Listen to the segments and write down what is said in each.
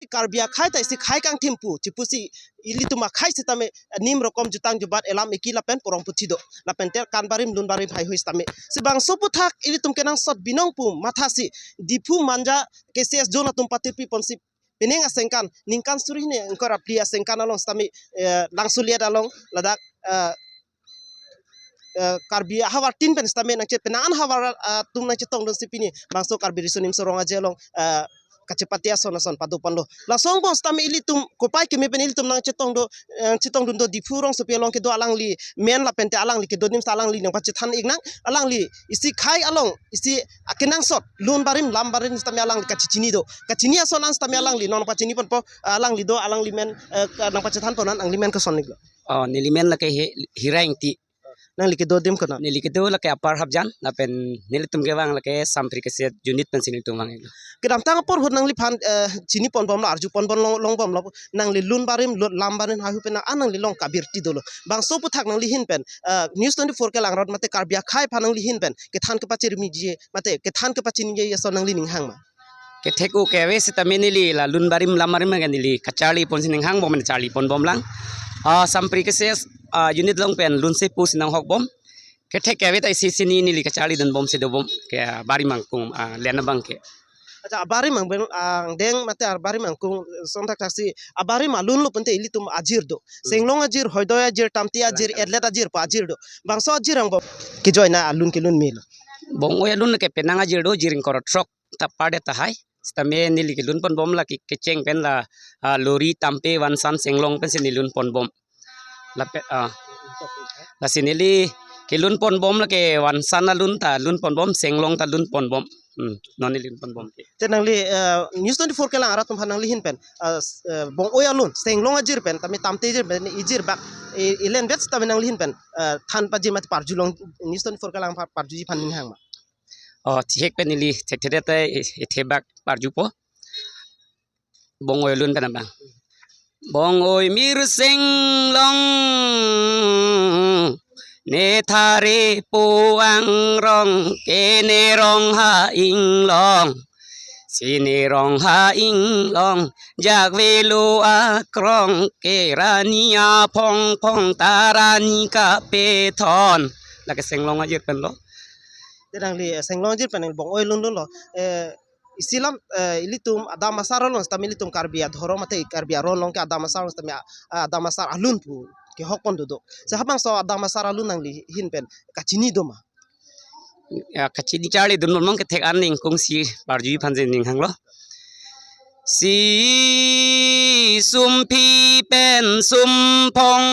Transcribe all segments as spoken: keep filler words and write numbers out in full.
Karbi akhai ta isi khei kangthim pu chipusi ilitum akhai sitame nim rokom jutang jubat elam eki lapen porong puthi do. Lapen te kan barim lun barim haihui sitame. Si bangso aputhak ilitum kenangsot binong pu mathasi Diphu Manja K C S zone atum patirpi ponsi penang asengkan ningkan suri hini ingkoi ra phli asengkan along sitame, eh, Langsuliat along ladak, eh, eh, Karbi ahavar tin pen sitame nangche penang ahavar, eh, atum nangchetongdunsi pini bangso Karbi Riso Nimso Rong Aje along, eh, kachepate ason ason padoponlo. Laso angbong sitame ilitum kopai keme pen ilitum nangchetongdo, eh, chetongdun do Diphu rongsopi along kedo alangli men lapen te alangli kedo adim sita alangli nangpachethan iknang, alangli isi khei along isi akenangsot lun barim lam barim sitame alangli kachechini do. Kachini ason an sitame alangli non pachini ponpo, alangli do alangli men, eh, ka- nangpachethan pon an alangli men koson iklo. Oh, neli men lake Hi- Hira Ingti. Nangli kedo adim konat? Neli kedo lake Upper Hafjan, lapen nelitum kevang lake Sampri K C S unit pensi nelitum vang iklo. Kedamtang apor ahut nangliphan, eh, chini ponbomlo, arju ponbom long longbomlo, nangli lun barim lun lam barim haihui pen nang, ah, nangli long kabirti dolo. Bangso aputhak nangli ahin pen, eh, News twenty-four kelang arat mate Karbi akhai aphan nangli ahin pen kethan kepachirmiji mate kethan kepachiniji ason nangli ninghang ma? Kethek-o keve sitame neli la lun barim lam barim ke neli kacharli ponsi ninghang bom, charli ponbomlang. Ah, Sampri K C S, ah, unit along pen lunse pusi nanghok bom. Kethek keve ta isi sini neli kacharlidun bomsi dobom ke, ah, barim angkung, ah, len abang ke. Acha, abarim angbeng angdeng mate abarim angkung sonthak thaksi abarim alun lo pente ilitum ajir do. Hmm. Senglong ajir, Hoidoi ajir, Tamte ajir, Kalang, kalang. Edlet ajir pu ajir do. Bangso ajir angbong kejoina alun kelun melo. Bong-oi alun ke penang ajir do, ajir ingkoi ra throk ta pardet tahai. Sitame neli kelun ponbom lake kecheng pen la, ah, Lori, Tamte, Vansan, Senglong pensi neli lun ponbom. Lape, ah. Lasi neli kelun ponbom lake Vansan alun ta lun ponbom, Senglong ta lun ponbom. Hmm, non neli lun ponbom ke. Te nangli, eh, News twenty-four kelang arat atum aphan nangli ahin pen, eh, s- eh, bong-oi alun, Senglong ajir pen, tame Tamte ajir pen, ijir bak, i- ilen bet tame nangli ahin pen, eh, than paji mate parjulong News twenty-four kelang par- parjuji aphan ninghang ma? Oh, chihek pen neli thekthe te i- ithe bak parjupo. Bong-oi alun pen abang. Bong-oi mir Senglong, ne thare po angrong ke ne rong ha inglong. Si ne rong ha inglong, jak velo akrong ke rani aphong phong ta rani kapethon. Lake Senglong ajir pen lo. Te nangli, eh, Senglong ajir pen nangli bong-oi alun dunlo. Eh, isi alam, eh, ilitum adam asar along sitame ilitum Karbi adhorom mate Karbi aron along ke adam asar along sitame, ah, adam asar alun pu kehok pon dodo. Se habangso adam asar alun nangli ahin pen kachini do ma? Ya, kachini charlidun bomlang kethek an ningkung si parjuji aphansi ninghanglo. Si sumphi pen sumphong,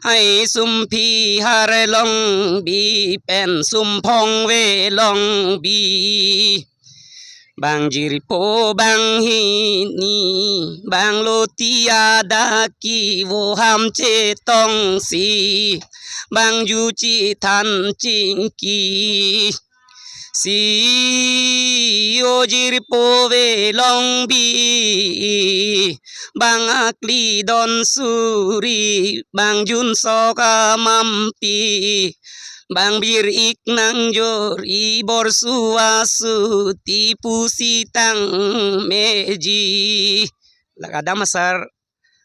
hai sumphi har long bi pen sumphong ve long bi. Bang jirpo bang hini, bang loti adak kivo ham chetongsi, bang ju chethan chingki. Si o jirpo ve long bi, bang akli don suri, bang jun sok amampi, bang bir ik nangjor i bor su asu ti pusi tang meji. Lake adam asar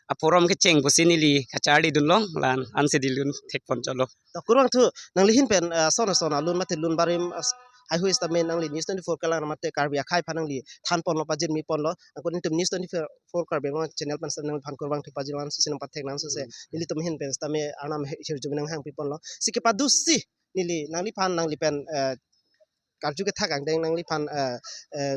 aporom kecheng pusi neli kacharlidun long, la-an ansi neli lun thek pon cholo. To kurvangthu nangli ahin pen, eh, son son alun mate lun barim as- haihui sitame nangli News twenty-four kelang mate Karbi akhai aphan nangli than ponlo pajirmi ponlo. Angkon ilitum News twenty-four Karbi Anglong channel pen sitame nangphan kurvangthu pajirlang susi nangpathek lang susi. Hmm. Nelitum ahin pen sitame arnam he- hirjume nanghangpi ponlo. Si kepadusi neli nangliphan nanglipen, eh, karju kethak angdeng nangliphan, eh, eh,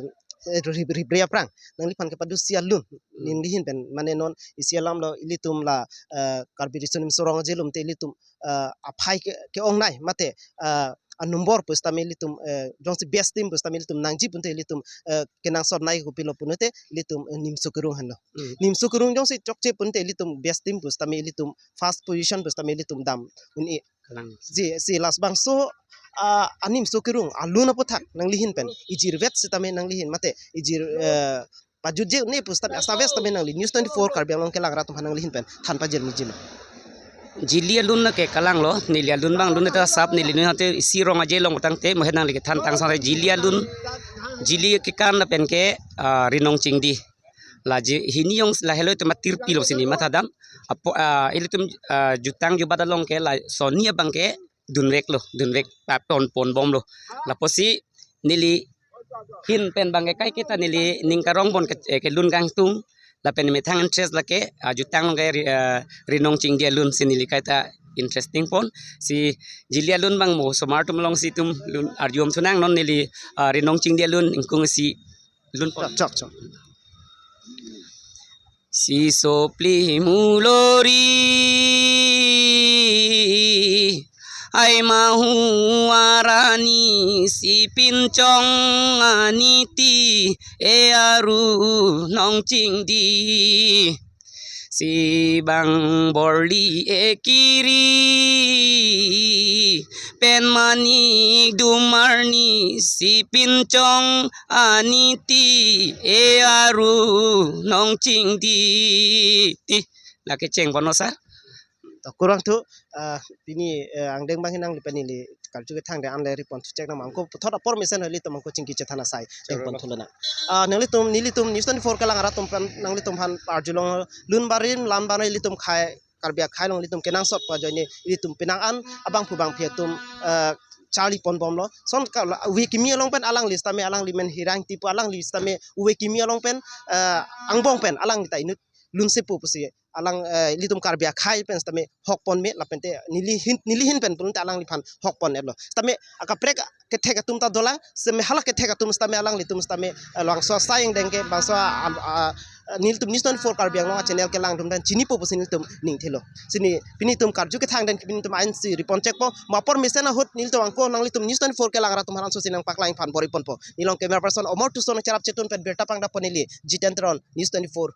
eh, ri- ri- ri- aphrang nangliphan kepadusi alun. Hmm. Neli ahin pen mane non isi alam lo ilitum la, eh, Karbi Riso Nimso Rong Aje alun te ilitum, eh, aphai ke- ke-ongnei mate, eh, a number pusitame ilitum, eh, jongsi best team pusitame ilitum nangji pun te ilitum, eh, kenangsot nei kopilo pun te ilitum, eh, Nimso Kerung henlo. Hmm. Nimso Kerung jongsi chokche pun te ilitum best team pusitame ilitum first position pusitame ilitum dam un-e. Kalang. Ji, si labangso, ah, a Nimso Kerung alun aputhak nangli ahin pen ijirvet sitame nangli ahin mate ijir, eh, pajutje ne pusitame asap vet sitame nangli News twenty-four Karbi Anglong kelang arat atum aphan nangli ahin pen than pajirmiji ma? Jili alun ke kalanglo, neli alun abang alun ta asap, neli alun te isi Rong Aje along tangte mohet nangli kethan tang sang jili alun. Jili kekan lapen ke, ah, Rinong Chingdi. La ji hini jong la helo itum atirpi lo sini mathadam. Apo, ah, ilitum, ah, jutang jubat along ke la soni abang ke dunvek lo, dunvek pa pon ponbom lo. Lapusi neli ahin pen abang ke kaiketa neli ning karong bon ke, eh, kelun kangtung. Lapen methang interest lake, ah, jutang along ke ri-, ah, Rinong Chingdi alun si neli kaita interesting pon. Si jili alun abang mo osomar atum alongsi itum lun arjum thunang, non neli, ah, Rinong Chingdi alun ingkung si lun pon. Chok, chok, chok. Si sopli mulori ai mahu arani si pinchong aniti e aru nong chingdi. Si bang borli e kiri pen manik dumarni si pinchong aniti e aru nong chingdi. Ti, lake cheng bono sar. To kurang tu, ah, pini, eh, angdeng bang hinang lipen neli karju kethang de anle ripon thu chek nama angko puthot apor mesen hali tum angko chingki chethan asai deng pon thulo na. Ah, nanglitum, nelitum News twenty-four kelang arat atum pen nanglitum aphan arjulong lun barim lam bana ilitum khei Karbi akhei along ilitum kenangsot pa ajoine ilitum penang an abangphu bangphi atum, eh, charli ponbom lo. Son ka la, uve kimi along pen alangli sitame alangli men hirang tipo alangli sitame uve kimi along pen, eh, angbong pen alangli ta inut lunsepo pusi alang, eh, ilitum Karbi akhei pen sitame hok pon me lapente neli hin, neli hin pen pulunte alangliphan hok pon-et lo. Sitame akaprek kethek atum ta dolang, sitame hala kethek atum sitame alanglitum sitame, eh, labangso asai angdeng ke, bangso a, a, a, nelitum News twenty-four Karbi Anglong a channel kelang atum pen chinipo pusi nelitum ning thelo. Sini pini itum karju kethang den pini itum ain si ripon chekpo. Mo apor mesen ahut nelitum angko nanglitum News twenty-four kelang arat atum aphan so sinang paklang aphan bor-i ponpo. Nelong camera person Omor Tuson cherap chetun pen birta pangdap pon neli Jiten Teron, News twenty-four.